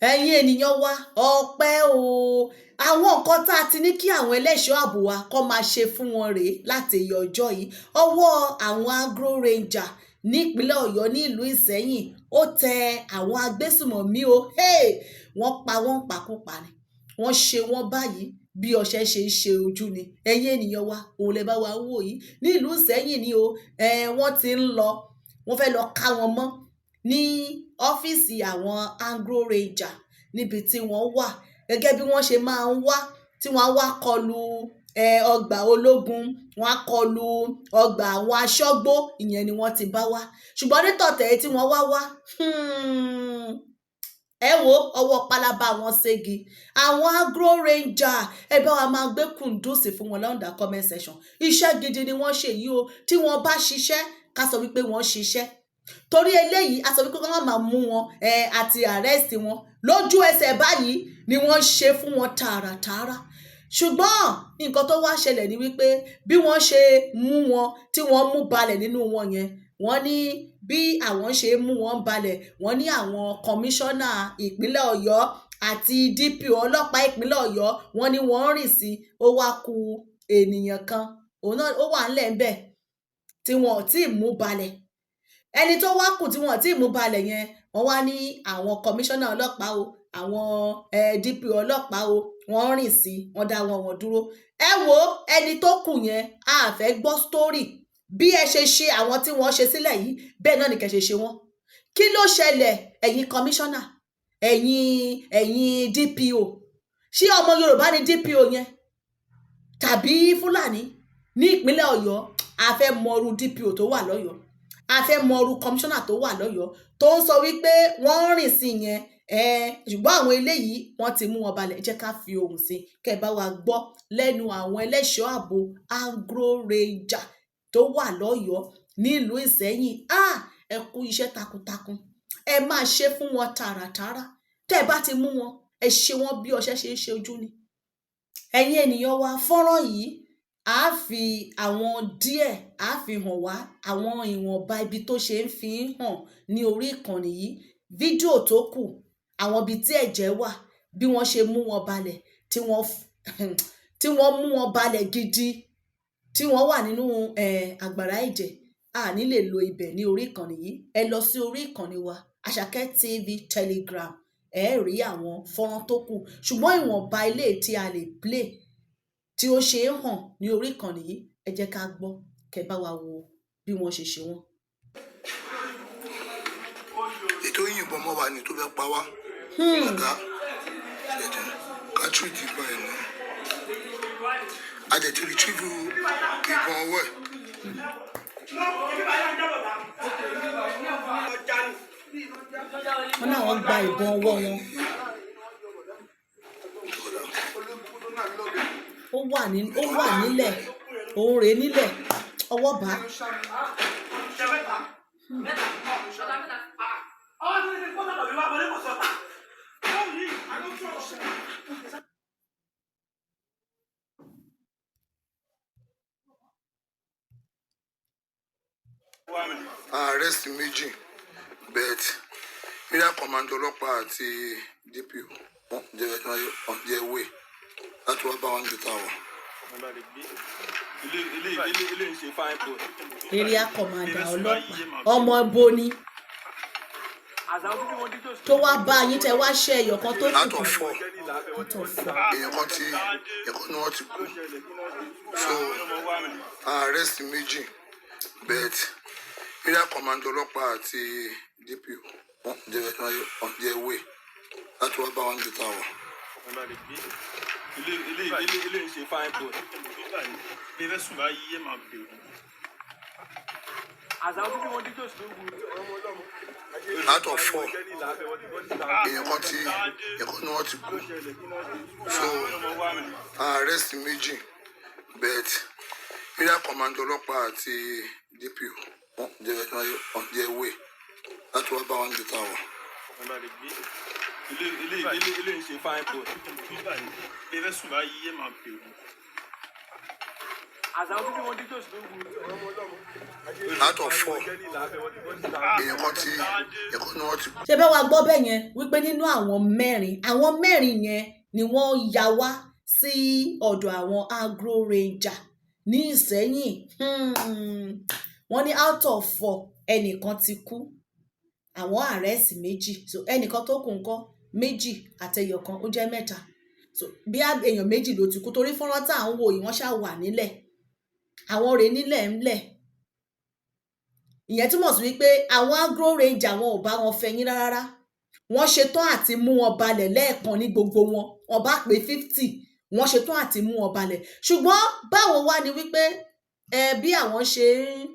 Ẹ̀yin ènìyàn wa, ọpẹ́ o. Àwọn nǹkan tá a ti ní kí àwọn ẹlẹ́ṣọ́ ààbò wa kọ́ máa ṣe fún wọn rèé láti èyí ọjọ́ yìí. Ọwọ́ àwọn agro ranger nípínlẹ̀ Ọ̀yọ́ ní ìlú Ìsẹ́yìn ó tẹ àwọn agbésùmọ̀mí o. Hey! Wọ́n pa wọ́n pakúpa ni, wọ́n ṣe wọ́n báyìí bí ọṣẹ ṣe ń ṣe ojú ni. Ẹ̀yin ènìyàn wa, òun lè bá wa wò yìí ní ìlú Ìsẹ́yìn ni o. Wọ́n ti ń lọ, wọ́n fẹ́ lọ ká wọn mọ́ ní ọ́fíìsì àwọn agro ranger níbi tí wọ́n wà, gẹ́gẹ́ bí wọ́n ṣe máa ń wá tí wọ́n á wá kọlu ọgbà ológun, wọ́n á kọlu ọgbà àwọn aṣọ́gbó. Ìyẹn ni wọ́n ti bá wá, ṣùgbọ́n ní tọ̀tẹ̀ tí wọ́n wá wá, ẹ wo ọwọ́ pálábá wọn ségi. Àwọn agro ranger, ẹ bá wa máa gbé kudos fún wọn l'under comment section. Iṣẹ́ gidi ni wọ́n ṣe yìí o. Tí wọ́n bá ṣiṣẹ́, ká sọ wípé wọ́n ṣiṣẹ́, torí eléyìí a sọ wípé kí wọ́n máa mú wọn àti arrest wọn lójú ẹsẹ̀ báyìí ni wọ́n ṣe fún wọn tààràtààrà. Ṣùgbọ́n nǹkan tó wá ṣẹlẹ̀ ni wípé bí wọ́n ṣe mú wọn, tí wọ́n mú balẹ̀ nínú wọn yẹn, wọ́n ní bí àwọn ṣe mú wọn balẹ̀, wọ́n ní àwọn kọmíṣánná ìpínlẹ̀ Ọ̀yọ́ àti DPO ọlọ́pàá ìpínlẹ̀ Ọ̀yọ́, wọ́n ní wọ́n rìn sí. Ó wá ku ènìyàn kan, òun náà ó wà ńlẹ̀ ńbẹ̀ tí wọn ò tí ì mú balẹ̀. Ẹni tó wá kù tí wọn ò tí ì mú balẹ̀ yẹn, wọ́n wá ní àwọn kọmíṣánná ọlọ́pàá o, àwọn DPO ọlọ́pàá o, wọ́n rìn sí, wọ́n dá wọn dúró. Ẹ wo ẹni tó kù yẹn, a fẹ́ gbọ́ story. Bí ẹ ṣe ṣe àwọn tí wọ́n ṣe sílẹ̀ yìí, bẹ́ẹ̀ náà ni kẹ́ ṣe ṣe wọ́n. Kí ló ṣẹlẹ̀, ẹ̀yin kọmíṣánná, ẹ̀yin DPO? Ṣé ọmọ Yorùbá ni DPO yẹn tàbí Fúlàní ní ìpínlẹ̀ Ọ̀yọ́? A fẹ́ mọrú DPO tó wà lọ́yọ̀ọ́, a fẹ́ mọrú kọmíṣánná tó wà lọ́yọ̀ọ́ tó ń sọ wípé wọ́n ń rìn sí yẹn. Ṣùgbọ́n àwọn eléyìí, wọ́n ti mú wọn balẹ̀. Jẹ́ ká fi ohùn sí kẹ́ ẹ bá wa gbọ́ lẹ́nu àwọn ẹlẹ́ṣọ́ ààbò agro ranger tó wà lọ́yọ̀ọ́ nílùú Ìsẹ́yìn. Ẹ kú iṣẹ́ takuntakun, ẹ máa ṣe fún wọn tààràtààrà. Tẹ́ ẹ bá ti mú wọn, ẹ ṣe wọn bí ọṣẹ ṣe ń ṣe ojú ni. Ẹ̀yin ènìyàn wa, fọ́nrán yìí, a fi àwọn díẹ̀ a fi hàn wá, àwọn ìwọ̀nba ibi tó ṣe ń fi hàn ní orí ìkànnì yìí. Fídíò tó kù, àwọn ibi tí ẹ̀jẹ̀ wà, bí wọ́n ṣe mú wọn balẹ̀, tí wọ́n mú wọn balẹ̀ gidi, tí wọ́n wà nínú àgbàrá ẹ̀jẹ̀, a ní lè lo ibẹ̀ ní orí ìkànnì yìí. Ẹ lọ sí orí ìkànnì wa, Àṣàkẹ́ TV Telegram, ẹ rí àwọn fọ́nrán tó kù. Ṣùgbọ́n ìwọ̀nba ilé tí a lè play tí ó ṣe é hàn ní orí ìkànnì yìí, ẹ jẹ́ ká gbọ́, kẹ́ bá wa wo bí wọ́n ṣe ṣe wọ́n. Ètò yìnbọn mọ́ wa ni tó fẹ́ pa wá. Ọ̀gá ṣẹ̀tẹ̀ cartridge ìbọn ẹ̀ ní a dẹ̀ ti retrieve ìbọn ọwọ́ ẹ̀. Wọ́n náà wọ́n gba ìbọn ọwọ́ wọn. Ó wà nílẹ̀, òun rèé nílẹ̀, ọwọ́ bá. Arrest méjì, but area command ọlọ́pàá àti DPO, they were on their way láti wá bá wọn gbé tá a wà. Area commander ọlọ́pàá, ọmọ ibo ni tó wá bá yín tẹ wá ṣe ẹyọ kan tó Out kù? of four, Out of four. èèyàn kan ti, èèyàn kan ní wọ́n ti kú. So arrest méjì, but area command ọlọ́pàá àti DPO, they were on their way láti wá bá wọn gbé tá a wà. Ilé ń ṣe fine boy. Ilé sùn báyìí, ẹ máa bèrè. Out of four, èèyàn kan ti, èèyàn kan ní wọ́n ti kú. So arrest méjì, but area command ọlọ́pàá àti DPO, they were on their way láti wá bá wọn gbé tá a wà. Ilé ń ṣe fine boy. Ilé sùn báyìí, ẹ máa bèrè. Out of four, èèyàn kan ní wọ́n ti kú. Ṣe bá wa gbọ́ bẹ́ẹ̀ yẹn wípé nínú àwọn mẹ́rin, àwọn mẹ́rin yẹn ni wọ́n ya wá sí ọ̀dọ̀ àwọn agro ranger ní Ìsẹ́yìn. Wọ́n ní out of four, ẹnìkan ti kú, àwọn arrest méjì. So ẹnìkan tó kù ńkọ́? Méjì àtẹyọkan, ó jẹ́ mẹ́ta. So bí èèyàn méjì ló ti kú, torí fọ́nrán tá à ń wò yìí, wọ́n ṣáà wà nílẹ̀, àwọn rèé nílẹ̀ ńlẹ̀. Ìyẹn túmọ̀ sí wípé àwọn agro ranger, wọn ò bá wọn fẹyín rárá. Wọ́n ṣetán àti mú wọn balẹ̀ lẹ́ẹ̀kan ní gbogbo wọn. Wọ́n bá pé 50, wọ́n ṣetán àti mú wọn balẹ̀. Ṣùgbọ́n báwo wá ni wípé ẹ bí àwọn ṣe ń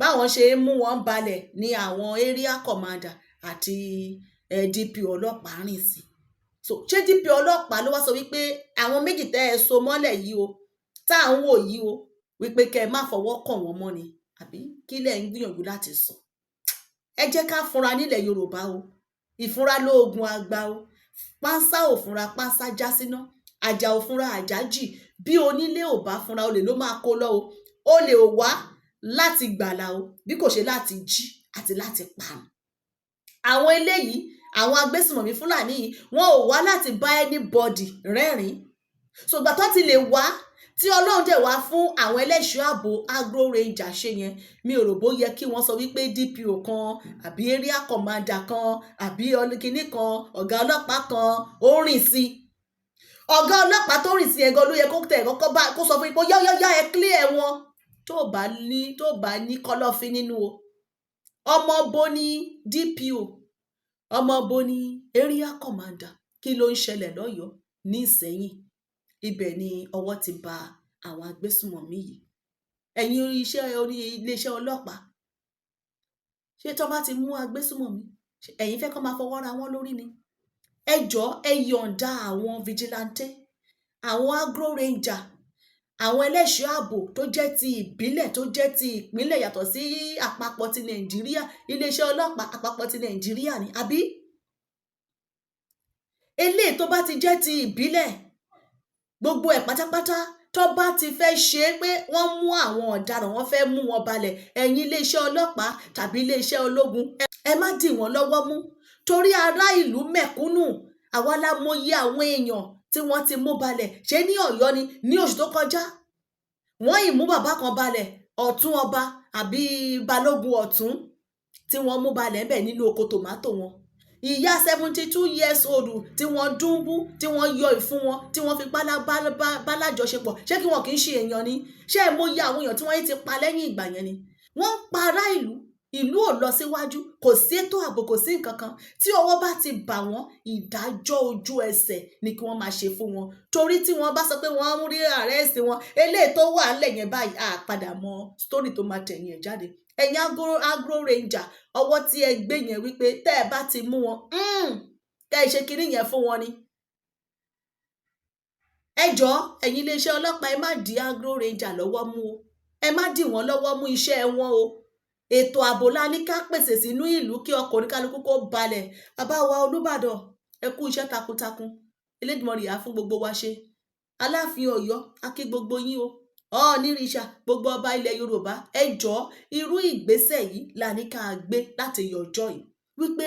báwọn ṣe ń mú wọn balẹ̀ ní àwọn area commander àti DPO ọlọ́pàá rìn sí? So ṣé DPO ọlọ́pàá ló wá sọ wípé àwọn méjì tẹ́ ẹ so mọ́lẹ̀ yìí o, tá à ń wò yìí o, wípé kẹ́ ẹ má fọwọ́ kàn wọ́n mọ́ ni, àbí kí lẹ̀ ń gbìyànjú láti sọ? Ẹ jẹ́ ká fúnra nílẹ̀ Yorùbá o. Ìfúnra lóògùn àgbà o. Pánsá ò fúnra, pánsá já síná. Àjà ò fúnra, àjà jì. Bí onílé ò bá fúnra, olè ló máa kó lọ o. Olè ò wá láti gbàlà o, bí kò ṣe láti jí àti láti parun. Àwọn eléyìí, àwọn agbésùmọ̀mí Fúlàní yìí, wọn ò wá láti bá anybody rẹ́rìn. Ṣùgbọ́n tó ti lè wá, tí Ọlọ́run dẹ̀ wá fún àwọn ẹlẹ́ṣọ́ ààbò agro ranger ṣe yẹn, mi ò rò bó yẹ kí wọ́n sọ wípé DPO kan àbí area commander kan àbí kinní kan, ọ̀gá ọlọ́pàá kan ó rìn sí. Ọ̀gá ọlọ́pàá tó rìn sí yẹn gan ló yẹ kó tẹ̀ kọ́kọ́ bá kó sọ fún yín pé yá yá yá, ẹ clear wọn. Tó bá ní kọ́lọ́fín nínú o, ọmọ bo ní DPO, ọmọ bo ní area commander? Kí ló ń ṣẹlẹ̀ lọ́yọ̀ọ́ ní Ìsẹ́yìn? Ibẹ̀ ni ọwọ́ ti ba àwọn agbésùmọ̀mí yìí. Ẹ̀yin iṣẹ́ orí iléeṣẹ́ ọlọ́pàá, ṣé tó bá ti mú agbésùmọ̀mí, ẹ̀yin fẹ́ kó máa fọwọ́ ra wọ́n lórí ni? Ẹ jọ̀ọ́, ẹ yọ̀ǹda àwọn vigilante, àwọn agro ranger, àwọn ẹlẹ́ṣọ́ ààbò tó jẹ́ ti ìbílẹ̀, tó jẹ́ ti ìpínlẹ̀, yàtọ̀ sí àpapọ̀ ti Nàìjíríà. Iléeṣẹ́ ọlọ́pàá àpapọ̀ ti Nàìjíríà ni, àbí? Eléyìí tó bá ti jẹ́ ti ìbílẹ̀, gbogbo ẹ̀ pátápátá, tó bá ti fẹ́ ṣe é pé wọ́n mú àwọn ọ̀daràn, wọ́n fẹ́ mú wọn balẹ̀, ẹ̀yin iléeṣẹ́ ọlọ́pàá tàbí iléeṣẹ́ ológun, ẹ má dì wọ́n lọ́wọ́ mú, torí ará ìlú mẹ̀kúnnù, àwa la mọyì àwọn èèyàn tí wọ́n ti mú balẹ̀. Ṣé ní Ọ̀yọ́ ni ní oṣù tó kọjá, wọ́n ì mú bàbá kan balẹ̀, ọ̀tún ọba àbí balógun ọ̀tún, tí wọ́n mú balẹ̀ ńbẹ̀ nínú oko tòmátò wọn. Ìyá 72 years old tí wọ́n dúnbú, tí wọ́n yọ ìfun wọn, tí wọ́n fi bá lájọṣepọ̀, ṣé kí wọn kì í ṣe èèyàn ni? Ṣé ẹ mọyì àwọn èèyàn tí wọ́n ti pa lẹ́yìn ìgbà yẹn ni? Wọ́n ń pa ará ìlú, ìlú ò lọ síwájú, kò sí ètò ààbò, kò sí nǹkan kan. Tí ọwọ́ bá ti bà wọ́n, ìdájọ́ ojú ẹsẹ̀ ni kí wọ́n máa ṣe fún wọn, torí tí wọ́n bá sọ pé wọ́n ń rí arrest wọn, eléyìí tó wà ńlẹ̀ yẹn báyìí, á padà mọ story tó máa tẹ̀yìn ẹ̀ jáde. Ẹ̀yin agro ranger, ọwọ́ tí ẹ gbé yẹn, wípé tẹ́ ẹ bá ti mú wọn, kẹ́ ẹ ṣe kinní yẹn fún wọn ni. Ẹ jọ̀ọ́, ẹ̀yin iléeṣẹ́ ọlọ́pàá, ẹ má dí agro ranger lọ́wọ́ mú o. Ẹ má dì wọ́n lọ́wọ́ mú iṣẹ́ wọn o. Ètò ààbò la ní ká pèsè sínú ìlú, kí ọkọ̀ oníkálukú kó balẹ̀. Bàbá wa Olúbàdàn, ẹ kú iṣẹ́ takuntakun. Elédùmarè á fún gbogbo wa ṣe. Aláàfin Ọ̀yọ́, á kí gbogbo yín o. Ọọ̀nìrìṣà, gbogbo ọba ilẹ̀ Yorùbá, ẹ jọ̀ọ́, irú ìgbésẹ̀ yìí la ní ká gbé láti yọjọ́ yìí, wípé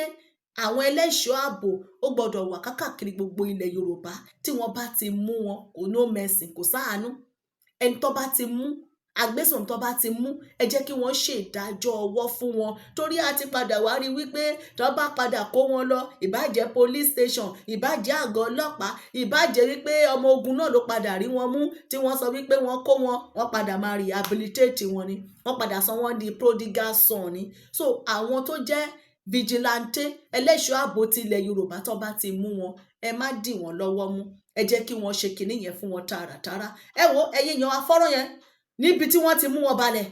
àwọn ẹlẹ́ṣọ́ ààbò ó gbọ́dọ̀ wà kákàkiri gbogbo ilẹ̀ Yorùbá. Tí wọ́n bá ti mú wọn, kò no mercy, kò sáàánú. Ẹni tó bá ti mú agbésùn, tó bá ti mú, ẹ jẹ́ kí wọ́n ṣèdájọ́ ọwọ́ fún wọn, torí a ti padà wá rí wípé tó bá padà kó wọn lọ, ìbájẹ́ police station, ìbájẹ́ àgọ́ ọlọ́pàá, ìbájẹ́ wípé ọmọ ogun náà ló padà rí wọn mú, tí wọ́n sọ wípé wọ́n kó wọn, wọ́n padà máa rehabilitate wọn ni, wọ́n padà sọ wọ́n di prodigal son ni. So àwọn tó jẹ́ vigilante, ẹlẹ́ṣọ́ ààbò ti ilẹ̀ Yorùbá, tó bá ti mú wọn, ẹ má dì wọ́n lọ́wọ́ mú. Ẹ jẹ́ kí wọ́n ṣe kinní yẹn fún wọn tààràtààrà. Ẹ wo ẹ̀yin yan afọ́rọ́ yẹn níbi tí wọ́n ti mú wọn balẹ̀.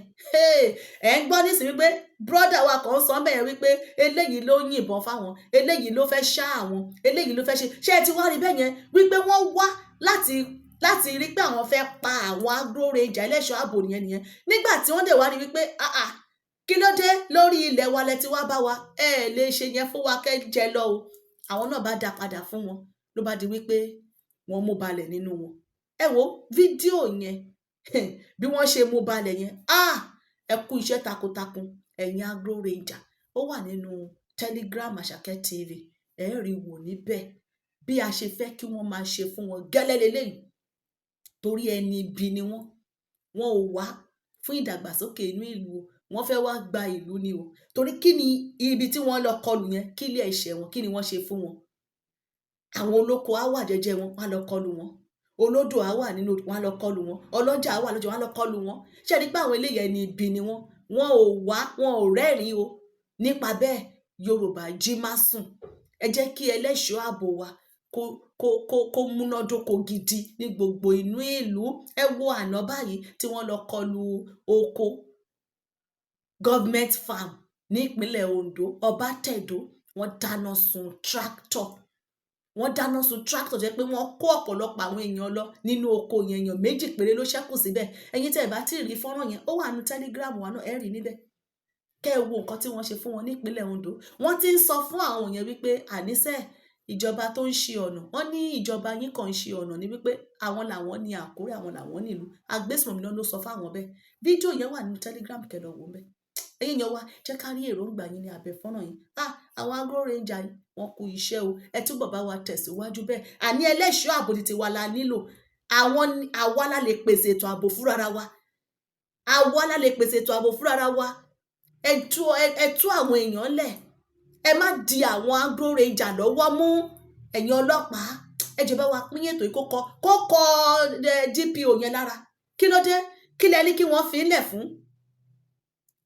Ẹ̀ ń gbọ́ nísìnyí wípé brother wa kan sọ bẹ́ẹ̀ wípé eléyìí ló yìnbọn fáwọn, eléyìí ló fẹ́ ṣá àwọn, eléyìí ló fẹ́ ṣe. Ṣé ẹ ti wá rí bẹ́ẹ̀ yẹn wípé wọ́n wá láti rí pé àwọn fẹ́ pa àwọn agro ranger, ẹlẹ́ṣọ́ ààbò nìyẹn nìyẹn. Nígbà tí wọ́n dẹ̀ wá rí wípé, ah ah, kí ló dé? Lórí ilẹ̀ wa lẹ ti wá bá wa, ẹ lè ṣe yẹn fún wa kẹ́ jẹ lọ o. Àwọn náà bá dá padà fún wọn, ló bá di wípé wọ́n mú balẹ̀ nínú wọn. Ẹ wo fídíò yẹn. Bí wọ́n ṣe mú balẹ̀ yẹn, ah, ẹ kú iṣẹ́ takuntakun, ẹ̀yin Agro Ranger. Ó wà nínú Telegram Àṣàkẹ́ TV, ẹ rí wò níbẹ̀. Bí a ṣe fẹ́ kí wọ́n máa ṣe fún wọn gẹ́lẹ́ leléyìí, torí ẹni ibi ni wọ́n. Wọn ò wá fún ìdàgbàsókè inú ìlú o, wọ́n fẹ́ wá gba ìlú ni o. Torí kí ni ibi tí wọ́n lọ kọlù yẹn? Kí ilé ẹ̀ṣẹ̀ wọn? Kí ni wọ́n ṣe fún wọn? Àwọn olóko á wà jẹ́jẹ́ wọn, wọ́n á lọ kọlù wọn. Olódò á wà nínú, wọn á lọ kọlù wọn. Ọlọ́jà á wà lọ́jà, wọn á lọ kọlù wọn. Ṣé ẹni pé àwọn eléyìí, ẹni ibi ni wọ́n? Wọn ò wá, wọn ò rẹ́rìn o. Nípa bẹ́ẹ̀, Yorùbá jí má sùn. Ẹ jẹ́ kí ẹlẹ́ṣọ́ ààbò wa kó múnádóko gidi ní gbogbo inú ìlú. Ẹ wo àná báyìí tí wọ́n lọ kọlu oko government farm ní ìpínlẹ̀ Ondo, Ọbátẹ̀dó. Wọ́n dáná sun tractor, wọ́n dáná sun tractor, jẹ́ pé wọ́n kó ọ̀pọ̀lọpọ̀ àwọn èèyàn lọ nínú oko yẹn. Èèyàn 2 péré ló ṣẹ́kù síbẹ̀. Ẹ̀yin tẹ́ ẹ bá tí ì rí fọ́nrán yẹn, ó wà ní Telegram wa náà, ẹ rí níbẹ̀. Kẹ́ ẹ wo nǹkan tí wọ́n ṣe fún wọn nípínlẹ̀ Ondo. Wọ́n ti ń sọ fún àwọn yẹn wípé àníṣe ìjọba tó ń ṣe ọ̀nà, wọ́n ní ìjọba yín kàn ń ṣe ọ̀nà ní, wípé àwọn làwọn ní Àkúrẹ́, àwọn làwọn nílùú. Agbésùnmọ̀mí náà ló sọ fáwọn bẹ́ẹ̀. Fídíò yẹn wà nínú Telegram, kẹ́ lọ wò ó bẹ́ẹ̀. Ẹ̀yin èèyàn wa, jẹ́ ká rí èròǹgbà yín ní abẹ́ fọ́nrán yìí. Ah, àwọn Agro Ranger yìí, wọ́n kú iṣẹ́ o. Ẹ túbọ̀ bá wa tẹ̀síwájú bẹ́ẹ̀. Àní ẹlẹ́ṣọ́ ààbò ti tiwa la nílò. Àwọn àwa la lè pèsè ètò ààbò fúnra wa, àwa la lè pèsè ètò ààbò fúnra wa. Ẹ tú àwọn èèyàn lẹ̀, ẹ má di àwọn Agro Ranger lọ́wọ́ mú. Ẹ̀yin ọlọ́pàá, ẹ jẹ́ bá wa pín ètò yìí kó kọ DPO yẹn lára. Kí ló dé? Kí lẹ ní kí wọ́n fi ń lẹ̀ fún?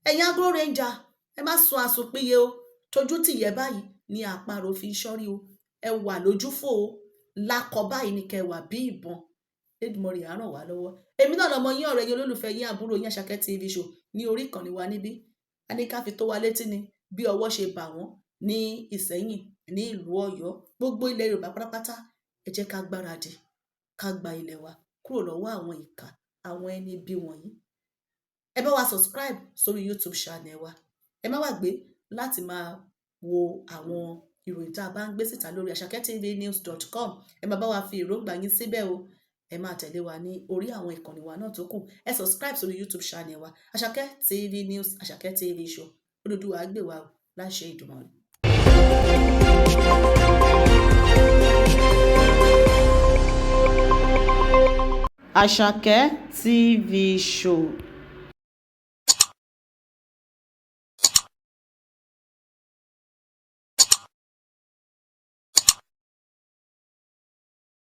Ẹ̀yin Agro Ranger, ẹ má sun àsùnpìyè o. Tójú tìyẹ́ báyìí ní àparò fi ń ṣọ́rí o. Ẹ wà lójúfò o, lákọ báyìí ní kẹ wà bí ìbọn. Èdùmàrè á ràn wá lọ́wọ́. Èmi náà lọmọ yín, ọ̀rẹ́ yín, olólùfẹ́ yín, àbúrò yín, Àṣàkẹ́ TV Show ní orí ìkànnì wa níbí. A ní ká fi tó wa létí ni bí ọwọ́ ṣe bà wọ́n ní Ìsẹ́yìn ní ìlú Ọ̀yọ́. Gbogbo ilẹ̀ Yorùbá pátápátá, ẹ jẹ́ ká gbáradì, ká gba ilẹ̀ wa kúrò lọ́wọ́ àwọn ìkà, àwọn ẹni bí wọ̀nyí. Ẹ bá wa subscribe sórí YouTube channel wa. Ẹ má gbàgbé láti máa wo àwọn ìròyìn tá a bá ń gbé síta lórí asakettvnews.com. Ẹ máa bá wa fi èròǹgbà yín síbẹ̀ o. Ẹ máa tẹ̀lé wa ní orí àwọn ìkànnì wa náà tó kù. Ẹ subscribe sórí YouTube channel wa, Àṣàkẹ́ TV News, Àṣàkẹ́ TV Show. Odùduwà á gbè wá o, láṣẹ Èdùmàrè. Àṣàkẹ́ TV Show.